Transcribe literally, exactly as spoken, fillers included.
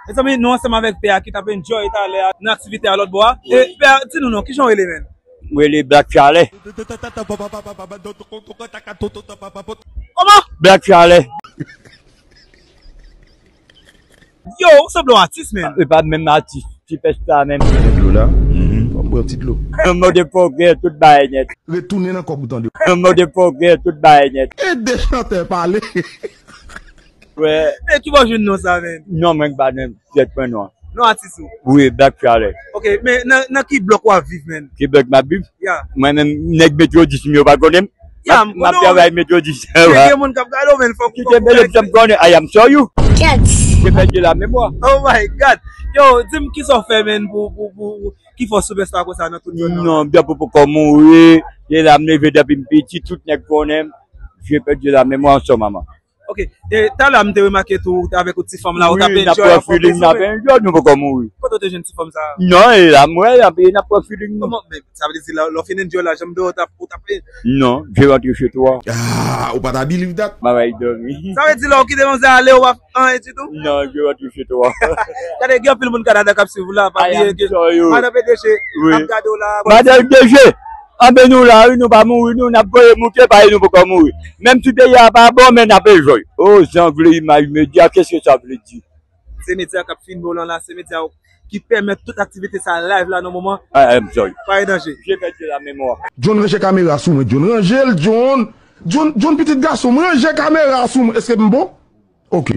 Mezanmi, nou ansanm avèk Pè a ki t ap enjoy talè a nan aktivite a lòt bò a. E Pè a, di nou non, kijan w rele, menm? Mwen rele Black Charley. Kòman? Black Charley. Yo, ou sanble yon atis, menm. E pa menm atis, ti pèch la menm. Dlo la. Mhm. Fò m bwè yon ti dlo. Motherfucker, tout bagay nèt. Retounen nan kòb ou tande. Motherfucker, tout bagay nèt. Ede chantè pale. Wè. E ki bò w jwenn non sa, menm? Non, mwen pa nan tèt mwen non. Non atis ou? Wi, Black Charley. Ok, men nan, nan ki blòk w ap viv, menm? Ki blòk m ap viv? Ya. Mwen menm, nèg Metro dis m yo pa konnen m. Ya, m konnen w. M ap travay Metro dis. Gen, gen moun k ap gade w, men fòk ou... Kite bele m konnen. I am sorry. Kèt. Je perds de la mémoire. Oh my God. Yo, di m kisa w fè, menm, pou, pou, pou, pou ki fè w sipèsta konsa nan tout zòn nan? Non, depi poko mouri, de la m leve depi m piti, tout nèg konnen m. Je perds de la mémoire en ce moment. Ok. E talè a m te remake tou, ou te avèk yon ti fanm la, ou t ap enjoy, ap fè yon bèl sou mwen. N ap enjoy, nou poko mouri. Kote w te jwenn ti fanm sa a? Non, e la m wè l, epi n ap pran feeling nou. Kòman, men sa vle di lè, lè w fin enjoy la, janm deyò, w t ap, ou t ap... Non, je rentre chez toi. Ah, ou pa ta believe that? M ap al dòmi. Sa vle di lè w kite manzè ale, ou pa fè anyen ditou? Non, je rentre chez toi. Gade, gen anpil moun Kanada k ap swiv ou la, pa bliye ke Madan P D G ap gade w la. Madan P D G! Anben nou la wi, nou pa mouri nou, n ap voye moute, paske nou poko mouri. Menm si peyi a pa bon, men n ap enjoy. Oh, Jean vle imaj medya, qu'est-ce que ça veut dire? Se medya k ap filme w lan la, se medya ki pèmèt tout aktivite sa live la nan moman. I am sorry. Pa gen danje. Je perds de la mémoire. John, ranje kamera sou mwen, John. Ranje l, John. John, John, pitit gason m, ranje kamera sou mwen. Èske m bon? Ok.